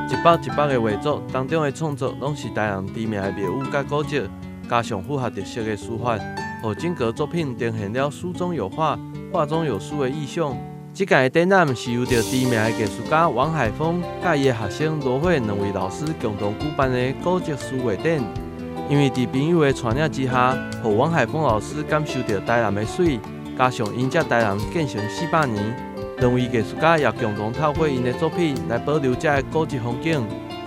一幅一幅的畫作當中的創作，攏是台南知名的廟宇佮古蹟，加上符合特色的書法，予整個作品呈現了書中有畫、畫中有書的意象。這屆的展覽是由著知名的藝術家王海峰佮伊的學生羅慧兩位老師共同舉辦的古蹟書畫展。因為佇朋友的帶領之下，予王海峰老師感受著台南的媠，加上𪜶佇台南建成400年，兩位藝術家也共同透過𪜶的作品來保留這个古蹟風景，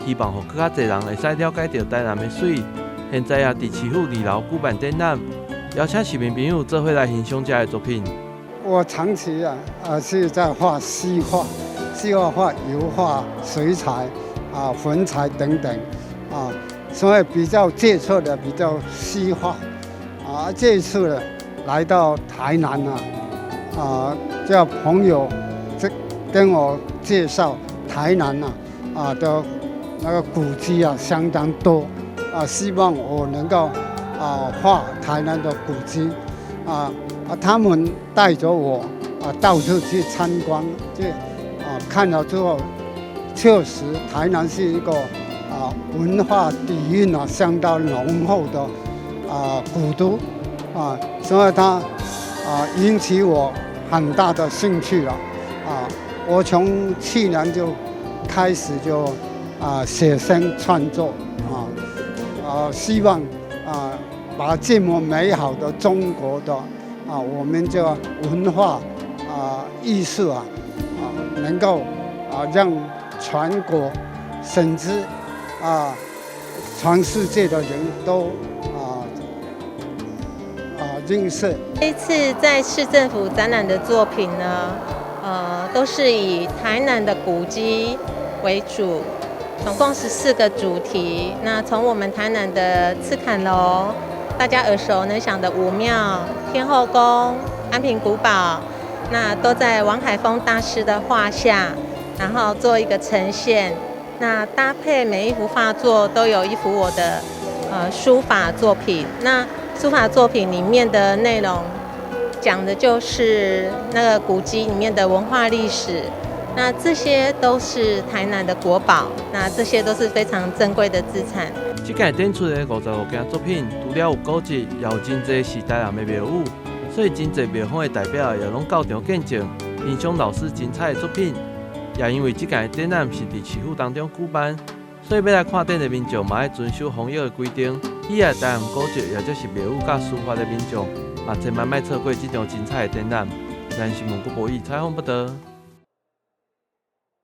希望予閣較濟人會使了解著台南的媠。現在也佇市府二樓舉辦展覽，邀請市民朋友做伙來欣賞這个作品。我長期啊是在畫西畫，西畫畫油畫、水彩啊、粉彩等等啊，所以比較接觸的比較西畫啊。這次呢來到台南啊，啊叫朋友這跟我介紹台南啊的那個古蹟啊相當多啊，希望我能夠啊畫台南的古蹟啊。啊，他們帶着我啊到處去參觀，去啊看了之後，確實台南是一個啊文化底蘊啊相當濃厚的啊古都啊，所以它啊引起我很大的興趣了啊。我從去年就開始就啊寫生創作啊啊，希望啊把這麼美好的中國的啊，我們這個文化啊、藝術啊，啊，能夠啊讓全國甚至啊全世界的人都啊認識。這次在市政府展覽的作品呢，都是以台南的古蹟為主，總共14個主題。那從我們台南的赤崁樓，大家耳熟能詳的武廟、天後宮、安平古堡，那都在王海峰大師的畫下，然後做一個呈現。那搭配每一幅畫作都有一幅我的書法作品。那書法作品裡面的內容講的就是那個古蹟裡面的文化歷史。那這些都是台南的國寶，那這些都是非常珍貴的資產。這屆展出的55件作品，除了有古蹟，也有真濟是台南的廟宇，所以真濟廟方的代表也攏到場見證，欣賞老師精彩的作品。也因為這屆展覽是佇市府當中舉辦，所以欲來看展的民眾嘛愛遵守防疫的規定。喜愛台南古蹟，也就是廟宇佮書法的民眾，嘛千萬莫錯過這場精彩的展覽。台南新聞郭博義採訪報導。